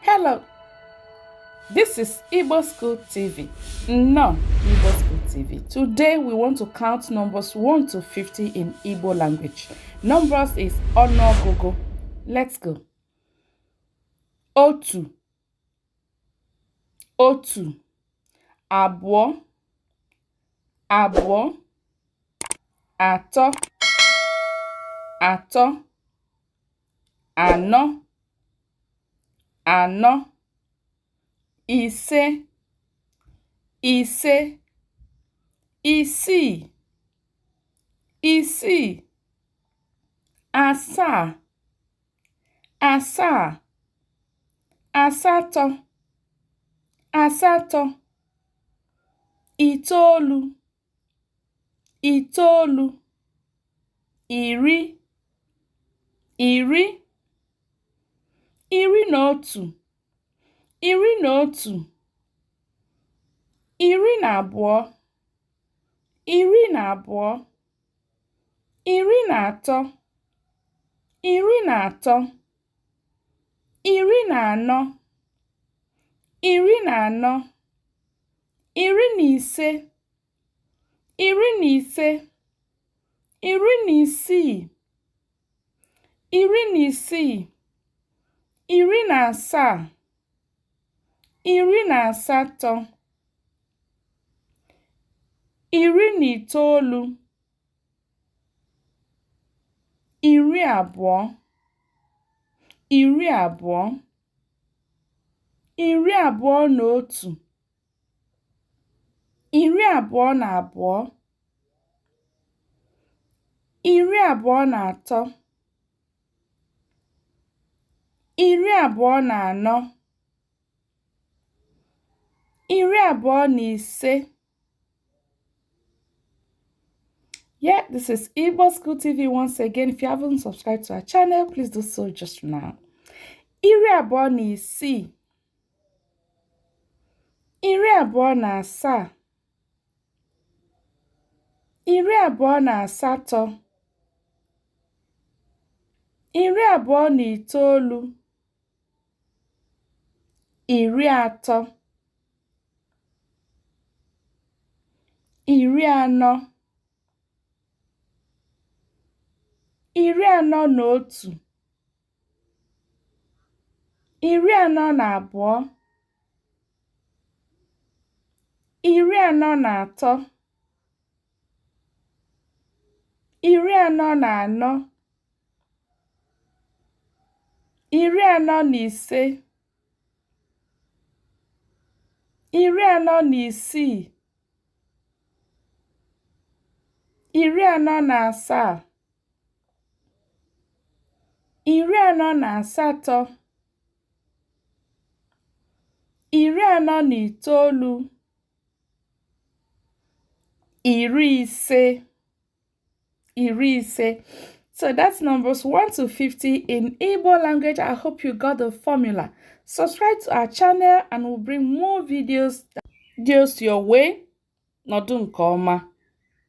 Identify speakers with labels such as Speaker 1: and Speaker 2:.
Speaker 1: Hello, this is Igbo School TV. Nnọọ, Igbo School TV. Today we want to count numbers 1 to 50 in Igbo language. Numbers is ọnụọgụgụ. Let's go. Otu, otu, abụọ, abụọ, atọ, atọ, anọ, anọ, ise, ise, isii, isii, asaa, asaa, asatọ, asatọ, itoolu, itoolu, iri, iri, iri na otu, iri na otu, iri na abụọ, iri na abụọ, iri na atọ, iri na atọ, iri na anọ, iri na anọ, iri na ise, iri na ise, iri na isii, iri na isii, iri na asaa, iri na asatọ, iri na itoolu, iri abụọ, iri abụọ, iri abụọ na otu, iri abụọ na abụọ, iri abụọ na atọ, iri abụọ na anọ, iri abụọ na ise. Yeah, this is Igbo School TV once again. If you haven't subscribed to our channel, please do so just now. Iri abụọ na isii, iri abụọ na asaa, iri abụọ na asatọ, iri abụọ na itoolu, iri atọ, iri anọ, iri anọ na otu, iri anọ na abụọ, iri anọ na atọ, iri anọ na anọ, iri anọ na ise, iri anọ na isii, iri anọ na asaa, iri anọ na asatọ, iri anọ na itoolu, iri ise, iri ise. So that's numbers 1 to 50 in Igbo language. I hope you got the formula. Subscribe to our channel and we'll bring more videos your way. Nọdụ nke ọma.